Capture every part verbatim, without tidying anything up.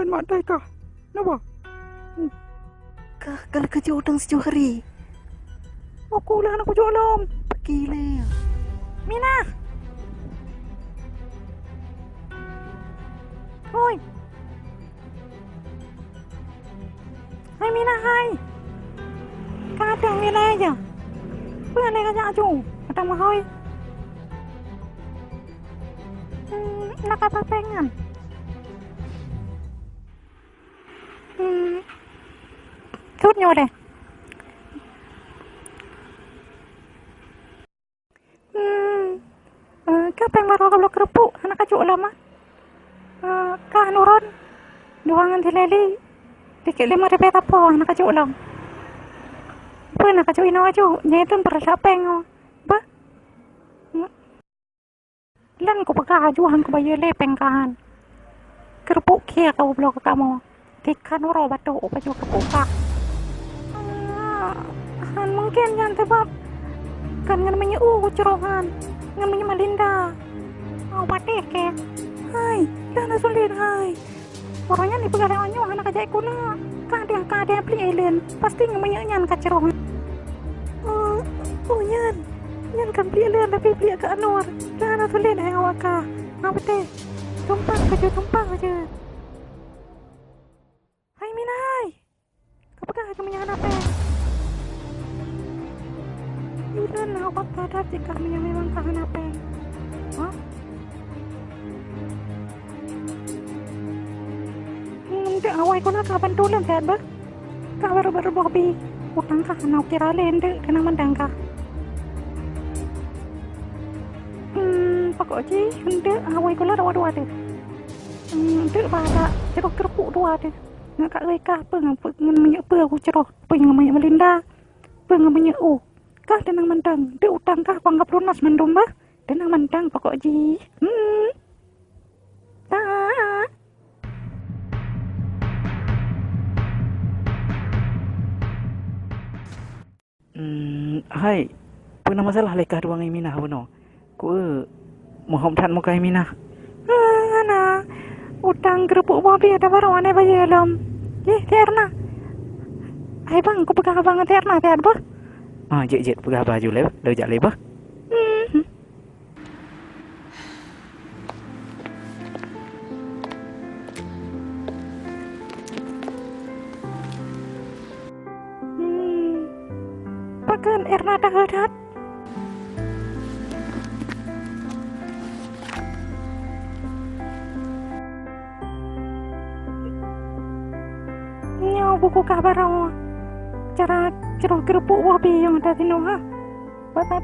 Mat dai kah? Napa? Kah ka lheueh kajok utang sijuh hari. Aku lah hana kujok lom. Peuki lé. Minah! Hoi! Hai Minah hai! Ka ateueh Minah aja. Peue lé kajak aju? Ateueh meuhôi. Hmm, na kaba péng nyan. Hmm. Cut nyoe deh. Hmm. Eh, ka péng barô ka bloe keureupuk, hana kajok lom ah. Eh, ka nurot. Dua ngon sileli. Tikek lima ribèe sapo, hana kajok lom. Peue na kajok inoe aju? Nyan itu peurasa péng oh. Bah. Lôn kupeugah aju han kubayeue lé péng ka han. Keureupuk khia ka ubloe keu kamoe. Tikhan uroe batuk u pajoh keureupuk kah. Ah, han mungken nyan sabab kan ngon minyeuk u kucroh han. Ngon minyeuk Melinda. Au patéh kèe. Hai, hana sulet hai. Uroe nyan ipeugah lé awak nyoe hana kajak kula. Ka deuh, ka deuh pliek ilén. Pasti ngon minyeuk nyan kacroh. Oh, oh nyan. Nyan kan pliek lôn tapi pliek keu Anwar. Hana sulet hai awak kah. Hana patéh. Tumpang keu jeuet, tumpang keu jeuet. Hai Minah hai. Kapeugah keu meunyoe hana péng. Ulôn na ubat padat jih kah meunyoe memang kah hana péng. Hah? Hmm, dek awai kula kah bantu lôn sehat bah. Kah baru-baru boh bi. Utang kah hana kira lé dek keunan mandang kah. Hmm, pokok jih dek awai kula dua-dua deh. Hmm, dek bah dak ceroh keureupuk dua deh. Ngon ka ui kah peue ngon, ngon minyeuk peue kucroh, peue ngon minyeuk Melinda, peue ngon minyeuk u. Kah teunang mantong, dek utang kah kuanggab lunas mandum bah. Teunang mantong pokok jih. Hmm. Ta. Hmm, hai, peue na masalah lé kah dua ngon Minah bunoe? Keu meuhom that muka Minah. Ah, hana. Utang keureupuk boh bi ata barô anai bayeue lom. Jih, Ti Erna. Hai bang, kupeugah abang ngon Ti Erna, siat bah. Ah, jeuet, jeuet, peugah bah aju lé, lé jak lé bah. Hmm. Hmm, pakon Erna daheuet that? Nyoe buku kah barô cara ceroh keureupuk boh bi nyang ata sinoe ha. Batat.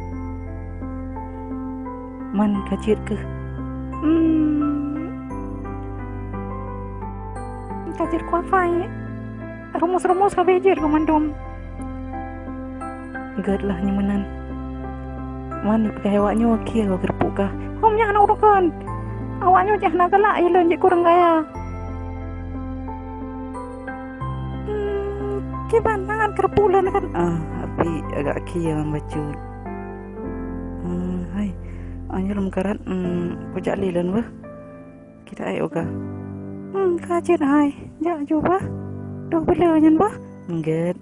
Man ka jeuet keuh. Hmm. Ka jeuet kuafai. Rumus-rumus ka jeuet keu mandum. Gét lah nyoe meunan. Man ipeugah awak nyoe khia keureupuk kah. Hom nyan hana ureueng kon. Awak nyoe jih hana galak ilôn jeuet kureueng gaya. Hmm, kiban mangat keureupuk lôn kan. Ah, api agak khia ngon bacut. Hmm, hai. Anjur meukarat, hmm, kujak lé lôn beuh. Kita ai uga. Hmm, ka jeuet hai. Jak ju bah. Toh beu le nyan bah. Gét.